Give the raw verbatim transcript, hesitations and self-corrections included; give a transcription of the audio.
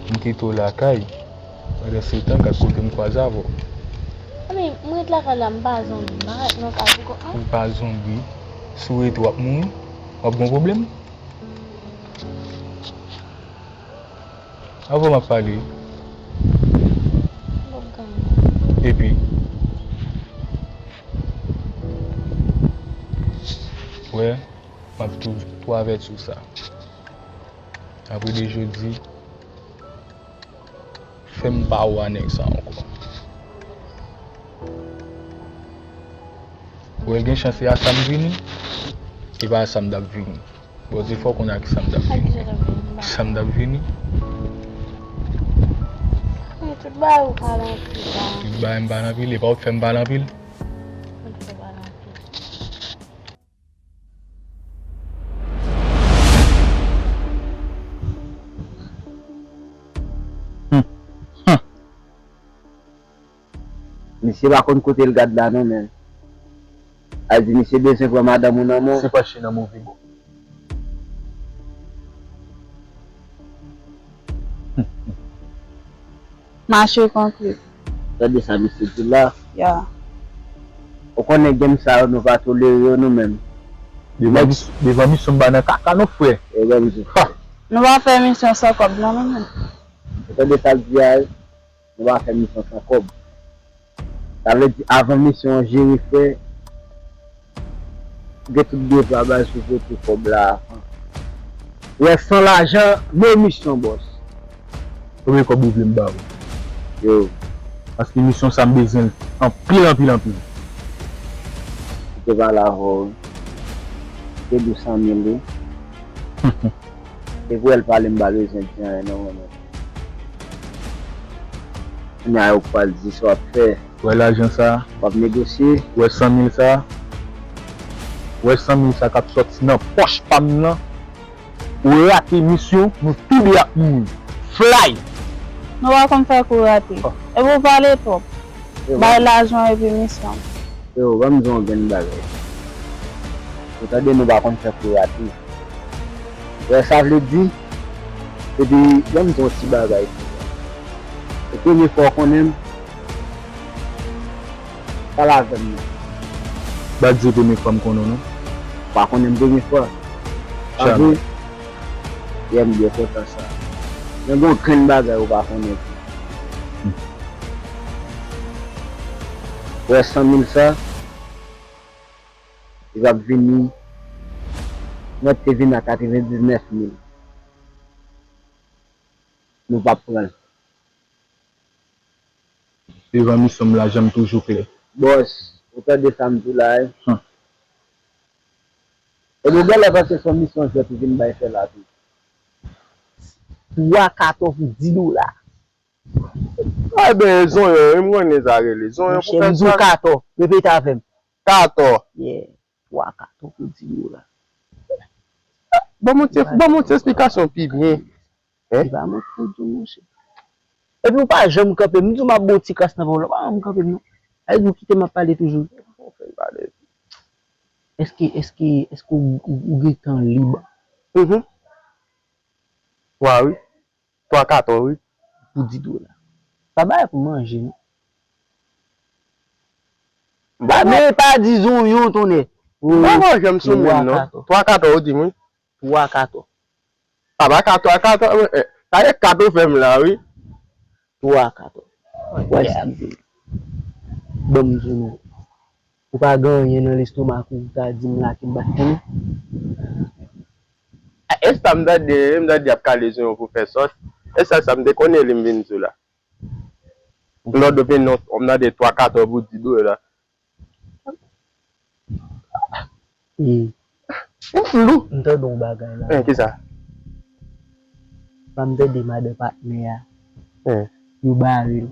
M kite w lakay. Pandan se tan, gad kote m kwaze avè w. Anben, m ret lakay la, m pa zonbi. M pa ret nan kay pou kont mwen. Ou pa zonbi. Si w rete, w ap mouri. W ap gen yon pwoblèm. Avè w m ap pale. M p ap gen anyen. Epi? Wè, m ap tou, tou avèti w sa. Apre de jodi, fè m pa wè nèg sa ankò. Ou wè l gen chans se a sa m vini, e pa a sa m t ap vini. Bon, se fò w konnen a ki sa m t ap vini. Ki sa m t ap vini? Tout bagay ou pale anpil la. Tout bagay m pale anpil, e pa ou k fè m pale anpil? Mwen ki fè pale anpil. Misye pa konn kote l gad la non, men. A di misye bezwen pran madanm ou nan men w. Se fache nan move bò. Mache konkri. Tande sa misye di la. Ya. Ou konnen game sa yo, nou pa tolere yo nou menm. Devan mis-, devan misyon m pa nan kaka non, frè. E lè m di. Ha! Nou pa fè misyon san kòb non, nou menm. Ou tande sa l di a? Nou pa fè misyon san kòb. Sa vle di, avan misyon an jere, frè, gen tout devwa baz pou pote kòb la avan. Wè, san lajan, no misyon, bòs. Konbyen kòb ou vle m ba ou? Yo. Paske misyon sa m bezwen l anpil, anpil, anpil. Ou te pale avè w, wi. Ou te di w san mil, wi. Depi w wè l pale, m pa bezwen di anyen non, mwen menm. Kounye a yo pral di sa w ap fè. Wè lajan sa. W ap negosye. Wè san mil sa. Wè san mil sa k ap sòti nan pòch pa m nan. Ou rate misyon, nou toude ap mouri. Fly! Nou pa konn fè kou rate. Ah. Epi w pale twòp. Bay lajan epi misyon. Yo, ban m di w yon grenn bagay. Ou tande, nou pa konn fè kou rate. Wè sa vle di? Epi, ban m di w yon ti bagay. E premye fwa w konnen m, pale avè m non. Pa di se premye fwa m konnen w non. Pa konnen m premye fwa. Pa vre? Jamè. Yè m byen kontan sa. Men gen yon grenn bagay ou pa konnen tou. Hmm. Wè san mil sa, li p ap vini, mwen te vin a katrevendiznèf mil. Nou p ap pran l. Devan misyon m la, jan m toujou klè. Bòs, ou tande sa m di w la, wi. Hmm. E nou genlè panse se yon misyon jwèt ou vin bay fè la tou. Twa katò pou di dola. Enben, zonyon, wi, m konnen sa rele. Zonyon pou fè sa. Monchè, m di w katò. Repete avè m. Katò. Yeah. Twa katò pou di dola. Ban m yon ti, ban m yon ti esplikasyon pi byen. Hein? Li pa mwen k pou di w, monchè. Epi ou pa janm kanpe m. M di w m ap ba w ti kras nan pawòl la. Ou pa janm kanpe m, non. Sa vle di ou kite m ap pale toujou. Ou fè m pale. Èske, èske, èske ou, ou, ou gentan lib? Mhm. Twa, wi. Twa katò, wi. Pou di dola. Pa bagay pou manje, non. Ba, men pa di zonyon, tonnè. Ou pa janm sou mwen, non. Twa katò. Twa katò, ou di m, wi. Twa katò. A pa katò a katò, eh, sa e kat ou fè m la, wi. Twa katò. Wè sa m di. Ban m di nou. Ou pa gen anyen nan lestomak ou ta di m la ki m pa t konnen? A, e sa m tande, m tande y ap kale zonyon pou fè sòs. E sa, sa m te konnen li m vin di w la. M tande w vin non, m tande twa katò pou di dola. E, m tande yon bagay la. Eh, kisa? Pa m tande madan patnè a. Eh. Yo bare l.